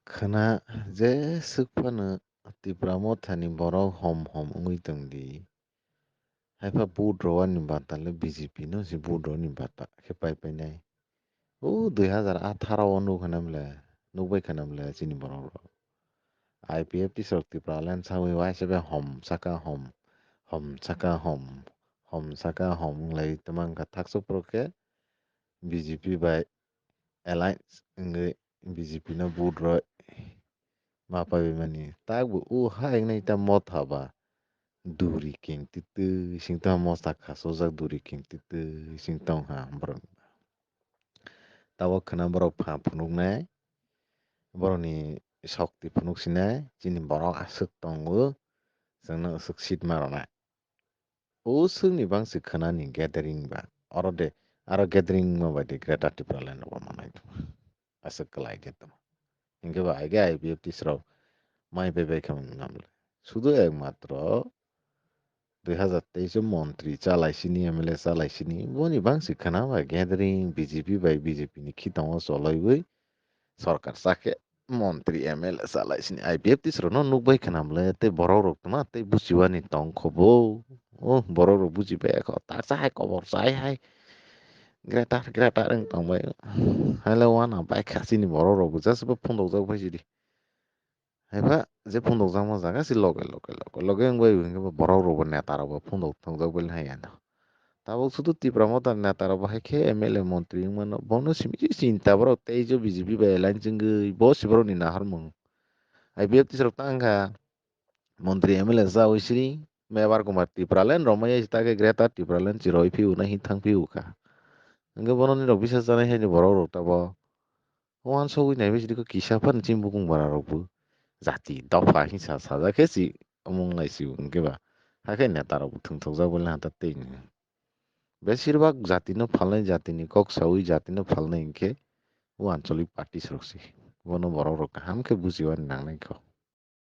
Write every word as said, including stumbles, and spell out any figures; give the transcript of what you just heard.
Khwna je swk phano Tipra Mothani borok hom hom wngwi tongdi. Haipha vote rwani bata le B J P no se vote rwani bata khe pai painai. O dui hazar atharo o nuk khanam le, nukbai khanam le chini borok rok. I P F T srok Tipraland sawi waisa be hom saka hom, hom saka hom, hom saka hom wnglai twmang kha thaksa phuru khe B J P bai alliance wngwi B J P no vote rwi ma paiwi mani. Takbo o ha wngnai ta Motha ba duri king titwi sing tong ha, mosta khasojak duri king titwi sing tong ha borok. Tabok khwna borok pha phunuknai, borokni sokti phunuk sinai, chini borok aswk tongo, chwngno aswk seat ma rwnai. O swkni bangsi khwnani gathering ba. Oro de, aro gathering ma bai de Greater Tipraland rogo manai tong. Aswk kwlai khe tong. Hinkhe ba aige I P F T srok mai bai bai khe wng nam le. Sudu ekmatro dui hazar teis o montri chalai sini, M L A chalai sini, boni bangsi khwna ba gathering B J P bai B J P ni khitongo choloi wi sorkar chakhe montri M L A chalai sini I P F T srokno nukbai khwnam le tei borok rok tongma tei buchiwani tong kho bo. O borok rok buchibai kho, ta chahai kobor chai hai. Greater, greater wng tongbai. Haile wana bai kha chini borok rok bo just bo phundokjak bai sidi. Haipha je phundokjakma jaga se loge loge loge loge wngbai hinkhe bo borok rok bo neta rok bo phundok thokjak bai hai ano. Tabuk sudu Tipra Motha neta rok bo hai khe M L A montri wngmano bono simi se chinta borok tei jo B J P bai alliance wngwi bo se borokni naharmung. I P F T srok tang kha montri M L A chawi sini Mebar Kumar Tipraland rok maya se ta khe Greater Tipraland chiroi phiu na hin thang phiu kha. Hinkhe bono nini rok bisa chanai hai ni borok rok tabo. Wansugwi naiwi sidi kisa phano chini bukung bara rok bo jati dopha hinsa sajak khe si omong lai si hinkhe ba. Hakhe neta rok bo thwngthokjak bole hata tei ni. Besir bak jati no phalnai, jati ni kok sawi jati no phalnai hinkhe o ancholic party srok se. Bono borok rok kaham khe bujiwani nangnai kho.